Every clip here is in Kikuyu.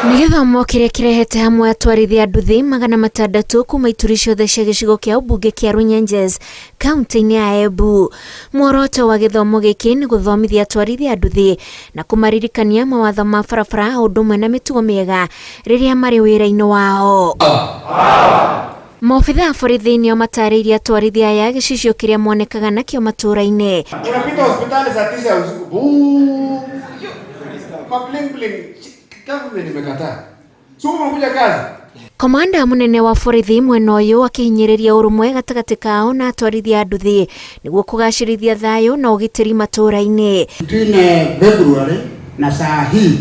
Nĩ gĩthomo kĩrĩa kĩrehete hamwe atwarithia a nduthi 600 kuma ituri ciothe cia gĩcigo kĩa ũmbunge kĩa Runyenjes kaunti-inĩ ya Embu. Muoroto wa gĩthomo gĩkĩ nĩ gũthomithia atwarithia a nduthi na kũmaririkania mawatho ma barabara o ũndũ ũmwe na mĩtugo mĩega rĩrĩa marĩ wĩra-inĩ wao. Maobithaa a borithi nĩo matarĩirie atwarithia aya gĩcicio kĩrĩa monekaga nakĩo matũra-inĩ. Unapita hospitali saa 9 ya usiku. Buu. Ma bling bling. Government imekataa. So unakuja kazi. Komanda mũnene wa borithi mwena ũyũ akĩhinyĩrĩria ũrũmwe gatagatĩ kao na atwarithia a nduthi nĩguo kũgacĩrithia thayũ na ũgitĩri matũra-inĩ. Between February na saa hii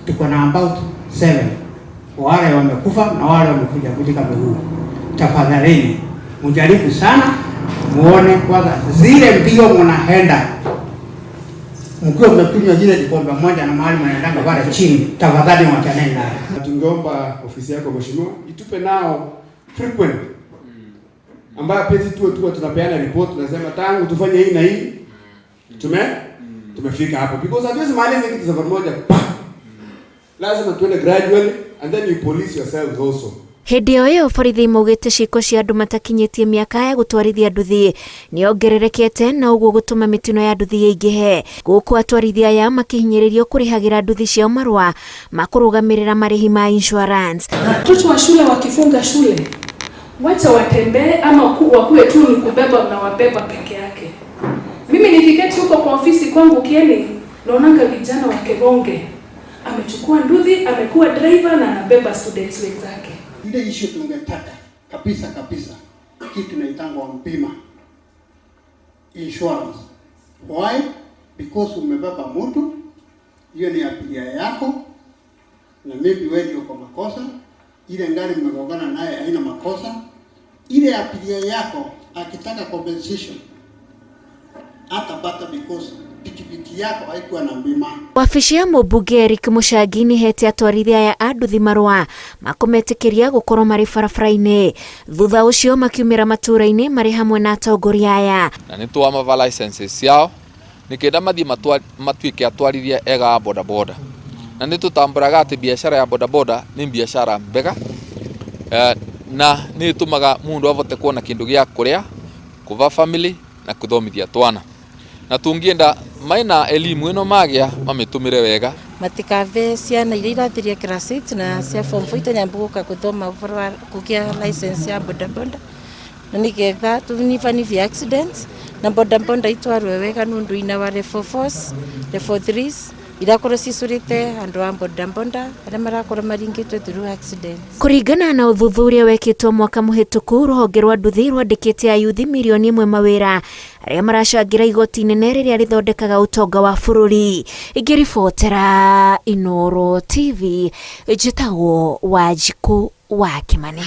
tuko na about 7 wale wamekufa na wale wamekuja kuvunjika miguu. Tafadhalini mjaribu sana muone kwanza zile mbio mnaenda mkiwa mmekunywa zile kikombe moja na mahali mnaendanga pale chini, tafadhali wachaneni nayo. Tungeomba ofisi yako mheshimiwa itupe nao frequent ambayo pia sisi tuwe tuwe tunapeana report, tunasema tangu tufanye hii na hii tumefika hapo, because hatuwezi maliza kitu safari moja pa. Lazima tuende gradually and then you police yourselves also. Hĩndĩ o ĩyo borithi maugĩte ciĩko cia andũ matakinyĩtie mĩaka ya gũtwarithia nduthi nĩyongererekete na ũguo gũtũma mĩtino ya nduthi ĩingĩhe. Gũkũ atwarithia aya makĩhinyĩrĩrio kũrĩhagĩra nduthi ciao marũa ma kũrũgamĩrĩra marĩhi ma insurance. Watoto wa shule wakifunga shule, wacha watembee ama wakuwe tu ni kubeba na wabeba peke yake. Mimi nikiketi huko kwa ofisi kwangu Kieni, naonanga vijana wa Kegonge amechukua nduthi, amekuwa driver na anabeba students wenzake. Ile issue tungetaka kabisa kabisa kitu inaitangwa bima insurance. Why? Because umebeba mtu, hiyo ni abiria yako, na maybe wewe ndio kwa makosa, ile gari mmegongana naye haina makosa, ile abiria yako akitaka compensation atapata because pikipiki yako haikuwa na bima. Wabici ya mũmbunge Eric Mũchangi nĩhete atwarithia aya a nduthi marũa ma kũmetĩkĩria gũkorwo marĩ barabara-inĩ. Thutha ũcio makiumĩra matũra-inĩ marĩ hamwe na atongoria aya. Na nĩ twamava licenses ciao nĩkenda mathiĩ matuĩke atwarithia ega a bodaboda. Na nĩ tũtambũraga atĩ biacara ya bodaboda nĩ biacara mbega, na nĩ ĩtũmaga mũndũ avote kuona kĩndũ gĩa kũrĩa, kũva family na kũthomithia twana. Na tũngĩenda maina elimu ĩno magĩa mamĩtũmĩre wega. Matikave ciana iria irathirie class 8 na cia form 4 itanyamba gũka gũthoma ũhoro wa kũgĩa license ya bodaboda, na nĩgetha tũnyibanyibie accidents na bodaboda itwarwe wega nũndũ ina wa level 4s, level 3s irakorwo cicũrĩte andũ a bodaboda arĩa marakorwo maringĩtwo through accidents. Kũringana na ũthuthuria wekĩtwo mwaka mũhĩtũku, rũhonge rwa nduthi rwandĩkĩte ayuthi 1 million mawĩra arĩa maracangĩra igoti inene rĩrĩa rĩthondekaga ũtonga wa bũrũri. Ngĩribotera Inooro TV, njĩtagwo Wanjikũ wa Kĩmani.